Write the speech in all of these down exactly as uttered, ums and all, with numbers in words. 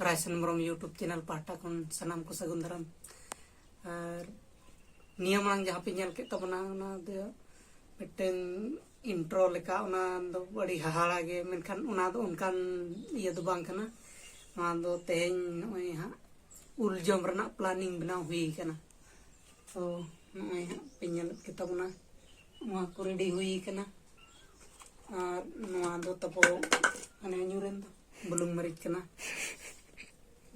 ᱨᱟᱭᱥᱚᱱ Murmu YouTube channel ᱯᱟᱦᱴᱟ ᱠᱷᱚᱱ ᱥᱟᱱᱟᱢ ᱠᱚ ᱥᱟᱹᱜᱩᱱ ᱫᱟᱨᱟᱢ᱾ ᱟᱨ ᱱᱤᱭᱟᱹ ᱢᱟᱲᱟᱝ ᱡᱟᱦᱟᱸ ᱯᱮ ᱧᱮᱞ ᱠᱮᱫ ᱛᱟᱵᱚᱱᱟ, ᱚᱱᱟ ᱫᱚ ᱢᱤᱫᱴᱟᱝ ᱤᱱᱴᱨᱳ ᱞᱮᱠᱟ, ᱚᱱᱟ ᱫᱚ ᱟᱹᱰᱤ ᱦᱟᱦᱟᱲᱟ ᱜᱮ, ᱢᱮᱱᱠᱷᱟᱱ ᱚᱱᱟ ᱫᱚ ᱚᱱᱠᱟᱱ ᱤᱭᱟᱹ ᱫᱚ ᱵᱟᱝ ᱠᱟᱱᱟ᱾ ᱱᱚᱣᱟ ᱫᱚ ᱛᱮᱦᱮᱧ ᱱᱚᱜᱼᱚᱭ ᱦᱟᱸᱜ ᱩᱞ ᱡᱚᱢ ᱨᱮᱱᱟᱜ ᱯᱞᱟᱱᱤᱝ ᱵᱮᱱᱟᱣ ᱦᱩᱭ ᱠᱟᱱᱟ᱾ ᱛᱚ ᱱᱚᱜᱼᱚᱭ ᱦᱟᱸᱜ ᱯᱮ ᱧᱮᱞᱮᱫ ᱜᱮ ᱛᱟᱵᱚᱱᱟ, ᱱᱚᱣᱟ ᱠᱚ ᱨᱮᱰᱤ ᱦᱩᱭ ᱠᱟᱱᱟ᱾ ᱟᱨ ᱱᱚᱣᱟ ᱫᱚ ᱛᱟᱵᱚ ᱢᱟᱱᱮ ᱧᱩᱨᱮᱱ ᱫᱚ ᱵᱩᱞᱩᱝ ᱢᱟᱹᱨᱤᱪ ᱠᱟᱱᱟ᱾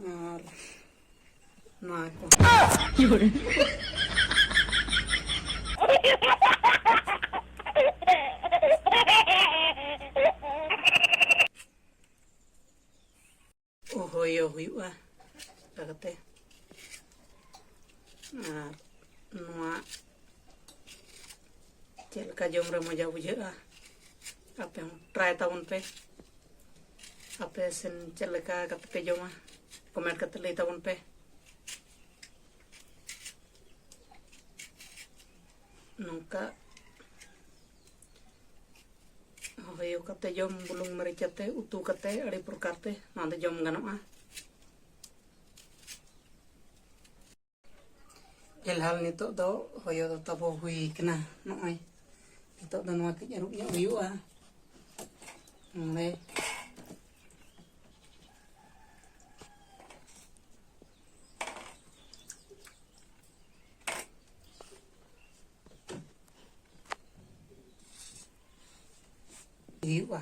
ᱟᱨ ᱱᱚᱣᱟ ᱠᱚ ᱦᱚᱭᱚ ᱦᱩᱭᱩᱜᱼᱟ ᱚᱱᱠᱟ ᱠᱟᱛᱮ᱾ ᱟᱨ ᱱᱚᱣᱟ ᱪᱮᱫ ᱞᱮᱠᱟ ᱡᱚᱢ ᱨᱮ ᱢᱚᱡᱟ ᱵᱩᱡᱷᱟᱹᱜᱼᱟ, ᱟᱯᱮ ᱦᱚᱸ ᱴᱨᱟᱭ ᱛᱟᱵᱚᱱ ᱯᱮ᱾ ᱟᱯᱮ ᱥᱮᱱ ᱪᱮᱫ ᱞᱮᱠᱟ ᱠᱟᱛᱮ ᱯᱮ ᱡᱚᱢᱟ, ᱠᱚᱢᱮᱱᱴ ᱠᱟᱛᱮ ᱞᱟᱹᱭ ᱛᱟᱵᱚᱱ ᱯᱮ᱾ ᱱᱚᱝᱠᱟ ᱦᱚᱭᱚ ᱠᱟᱛᱮ ᱡᱚᱢ, ᱵᱩᱞᱩᱝ ᱢᱟᱹᱨᱤᱪ ᱟᱛᱮ, ᱩᱛᱩ ᱠᱟᱛᱮ, ᱟᱹᱰᱤ ᱯᱨᱚᱠᱟᱨ ᱛᱮ ᱱᱚᱣᱟ ᱫᱚ ᱡᱚᱢ ᱜᱟᱱᱚᱜᱼᱟ᱾ ᱯᱷᱤᱞᱦᱟᱞ ᱱᱤᱛᱚᱜ ᱫᱚ ᱦᱚᱭᱚ ᱫᱚ ᱛᱟᱵᱚ ᱦᱩᱭ ᱠᱟᱱᱟ᱾ ᱱᱚᱜᱼᱚᱭ ᱱᱤᱛᱚᱜ ᱫᱚ ᱱᱚᱣᱟ ᱠᱟᱹᱡ ᱟᱹᱨᱩᱵ ᱧᱚᱜ ᱦᱩᱭᱩᱜᱼᱟ᱾ ᱱᱚᱰᱮ ᱦᱩᱭᱩᱜᱼᱟ᱾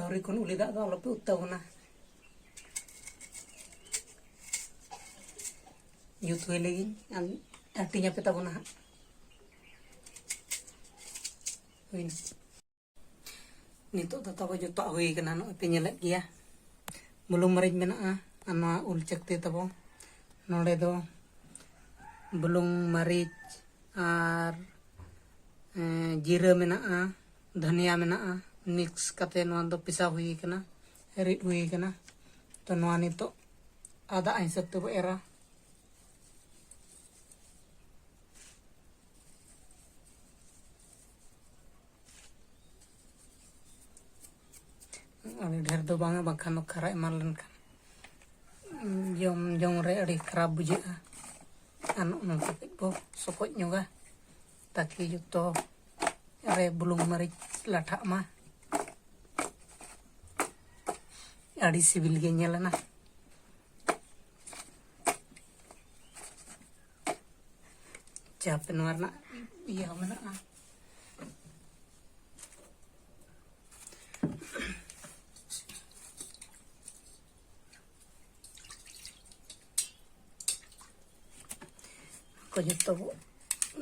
ᱟᱹᱣᱨᱤ ᱠᱷᱚᱱ ᱩᱞᱤ ᱫᱟᱜ ᱫᱚ ᱟᱞᱚᱯᱮ ᱩᱛᱩ ᱛᱟᱵᱚᱱᱟ᱾ ᱡᱩᱛ ᱦᱩᱭ ᱞᱮᱜᱤᱧ, ᱟᱨ ᱦᱟᱹᱴᱤᱧ ᱟᱯᱮ ᱛᱟᱵᱚᱱᱟ ᱦᱟᱸᱜ᱾ ᱦᱩᱭᱱᱟ᱾ ᱱᱤᱛᱚᱜ ᱫᱚ ᱛᱟᱵᱚ ᱡᱚᱛᱚᱣᱟᱜ ᱦᱩᱭ ᱠᱟᱱᱟ, ᱱᱚᱜᱼᱚᱭ ᱯᱮ ᱧᱮᱞᱮᱫ ᱜᱮᱭᱟ᱾ ᱵᱩᱞᱩᱝ ᱢᱟᱹᱨᱤᱪ ᱢᱮᱱᱟᱜᱼᱟ, ᱟᱨ ᱱᱚᱣᱟ ᱩᱞ ᱪᱟᱹᱠᱛᱤ ᱛᱟᱵᱚ᱾ ᱱᱚᱰᱮ ᱫᱚ ᱵᱩᱞᱩᱝ ᱢᱟᱹᱨᱤᱪ ᱟᱨ ᱮᱸ, ᱡᱤᱨᱟᱹ ᱢᱮᱱᱟᱜᱼᱟ, ᱫᱷᱟᱹᱱᱤᱭᱟ ᱢᱮᱱᱟᱜᱼᱟ, ᱢᱤᱠᱥ ᱠᱟᱛᱮ ᱱᱚᱣᱟ ᱫᱚ ᱯᱮᱥᱟᱣ ᱦᱩᱭ ᱠᱟᱱᱟ, ᱨᱤᱫ ᱦᱩᱭ ᱠᱟᱱᱟ᱾ ᱛᱚ ᱱᱚᱣᱟ ᱱᱤᱛᱚᱜ ᱟᱫᱟ ᱦᱤᱥᱟᱹᱵ ᱛᱮᱵᱚ ᱮᱨᱟ᱾ ᱟᱹᱰᱤ ᱰᱷᱮᱨ ᱫᱚ ᱵᱟᱝᱟ, ᱵᱟᱝᱠᱷᱟᱱ ᱫᱚ ᱠᱷᱟᱨᱟ ᱮᱢᱟᱱ ᱞᱮᱱᱠᱷᱟᱱ ᱡᱚᱢ ᱡᱚᱝ ᱨᱮ ᱟᱹᱰᱤ ᱠᱷᱟᱨᱟᱯ ᱵᱩᱡᱷᱟᱹᱜᱼᱟ᱾ ᱟᱨ ᱱᱚᱜᱼᱚ ᱱᱚᱝᱠᱟ ᱠᱟᱹᱡ ᱵᱚ ᱥᱚᱠᱚᱡ ᱧᱚᱜᱟ, ᱛᱟᱠᱤ ᱡᱚᱛᱚ ᱨᱮ ᱵᱩᱞᱩᱝ ᱢᱟᱹᱨᱤᱪ ᱞᱟᱴᱷᱟᱜ ᱢᱟ᱾ ᱟᱹᱰᱤ ᱥᱤᱵᱤᱞ ᱜᱮ ᱧᱮᱞ ᱮᱱᱟ᱾ ᱪᱟᱯᱮ ᱱᱚᱣᱟ ᱨᱮᱱᱟᱜ ᱤᱭᱟᱹ ᱦᱚᱸ ᱢᱮᱱᱟᱜᱼᱟ᱾ ᱠᱚ ᱡᱚᱛᱚ ᱵᱚ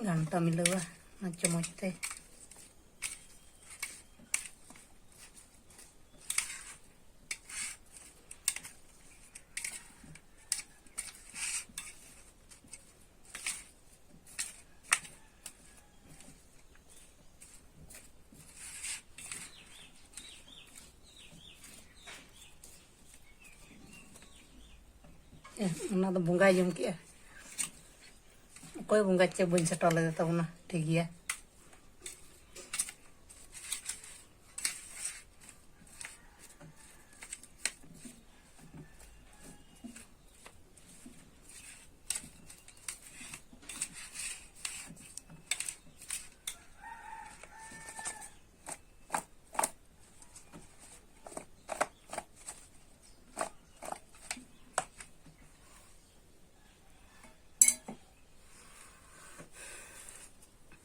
ᱜᱷᱟᱱᱴᱟ ᱢᱤᱞᱟᱹᱣᱟ ᱚᱱᱟ ᱪᱟᱢᱚᱪ ᱛᱮ᱾ ᱮ, ᱚᱱᱟ ᱫᱚ ᱵᱚᱸᱜᱟᱭ ᱡᱚᱢ ᱠᱮᱜᱼᱟ᱾ ᱚᱠᱚᱭ ᱵᱚᱸᱜᱟ ᱪᱮᱫ ᱵᱟᱹᱧ ᱥᱟᱴᱟᱣ ᱞᱮᱫᱮ ᱛᱟᱵᱚᱱᱟ, ᱴᱷᱤᱠ ᱜᱮᱭᱟ᱾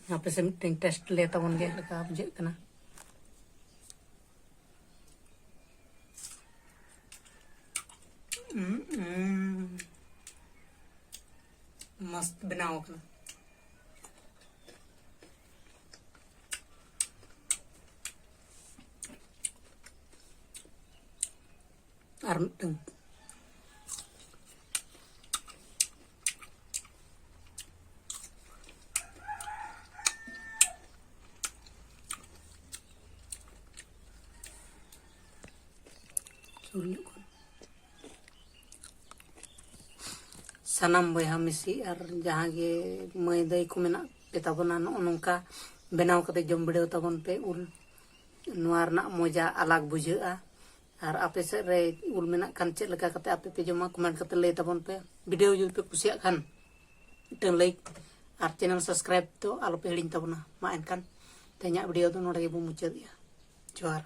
ᱦᱟᱯᱮ ᱥᱮ ᱢᱤᱫᱴᱮᱱ ᱴᱮᱥᱴ ᱞᱮ ᱛᱟᱵᱚᱱ ᱜᱮ, ᱪᱮᱫ ᱞᱮᱠᱟ ᱵᱩᱡᱷᱟᱹᱜ ᱠᱟᱱᱟ᱾ ᱩᱸ, ᱩᱸ᱾ ᱢᱚᱥᱛ ᱵᱮᱱᱟᱣ ᱠᱟᱱᱟ᱾ ᱟᱨ ᱢᱤᱫᱴᱟᱝ᱾ ᱥᱩᱨ ᱧᱚᱜ ᱠᱷᱚᱱ᱾ ᱥᱟᱱᱟᱢ ᱵᱚᱭᱦᱟ ᱢᱤᱥᱤ ᱟᱨ ᱡᱟᱦᱟᱸ ᱜᱮ ᱢᱟᱹᱭ ᱫᱟᱹᱭ ᱠᱚ ᱢᱮᱱᱟᱜ ᱯᱮ ᱛᱟᱵᱚᱱᱟ, ᱱᱚᱜᱼᱚ ᱱᱚᱝᱠᱟ ᱵᱮᱱᱟᱣ ᱠᱟᱛᱮ ᱡᱚᱢ ᱵᱤᱰᱟᱹᱣ ᱛᱟᱵᱚᱱ ᱯᱮ ᱩᱞ᱾ ᱱᱚᱣᱟ ᱨᱮᱱᱟᱜ ᱢᱚᱡᱟ ᱟᱞᱟᱜᱽ ᱵᱩᱡᱷᱟᱹᱜᱼᱟ᱾ ᱟᱨ ᱟᱯᱮ ᱥᱮᱫ ᱨᱮ ᱩᱞ ᱢᱮᱱᱟᱜ ᱠᱷᱟᱱ ᱪᱮᱫ ᱞᱮᱠᱟ ᱠᱟᱛᱮ ᱟᱯᱮ ᱯᱮ ᱡᱚᱢᱟ, ᱠᱚᱢᱮᱱᱴ ᱠᱟᱛᱮ ᱞᱟᱹᱭ ᱛᱟᱵᱚᱱ ᱯᱮ᱾ ᱵᱷᱤᱰᱤᱭᱳ ᱡᱩᱫᱤ ᱯᱮ ᱠᱩᱥᱤᱭᱟᱜ ᱠᱷᱟᱱ ᱢᱤᱫᱴᱟᱝ ᱞᱟᱭᱤᱠ ᱟᱨ ᱪᱮᱱᱮᱞ ᱥᱟᱵᱥᱠᱨᱟᱭᱤᱵ ᱫᱚ ᱟᱞᱚᱯᱮ ᱦᱤᱲᱤᱧ ᱛᱟᱵᱚᱱᱟ᱾ ᱢᱟ ᱮᱱᱠᱷᱟᱱ ᱛᱮᱦᱮᱧᱟᱜ ᱵᱷᱤᱰᱤᱭᱳ ᱫᱚ ᱱᱚᱰᱮ ᱜᱮᱵᱚᱱ ᱢᱩᱪᱟᱹᱫᱮᱜᱼᱟ᱾ ᱡᱚᱦᱟᱨ᱾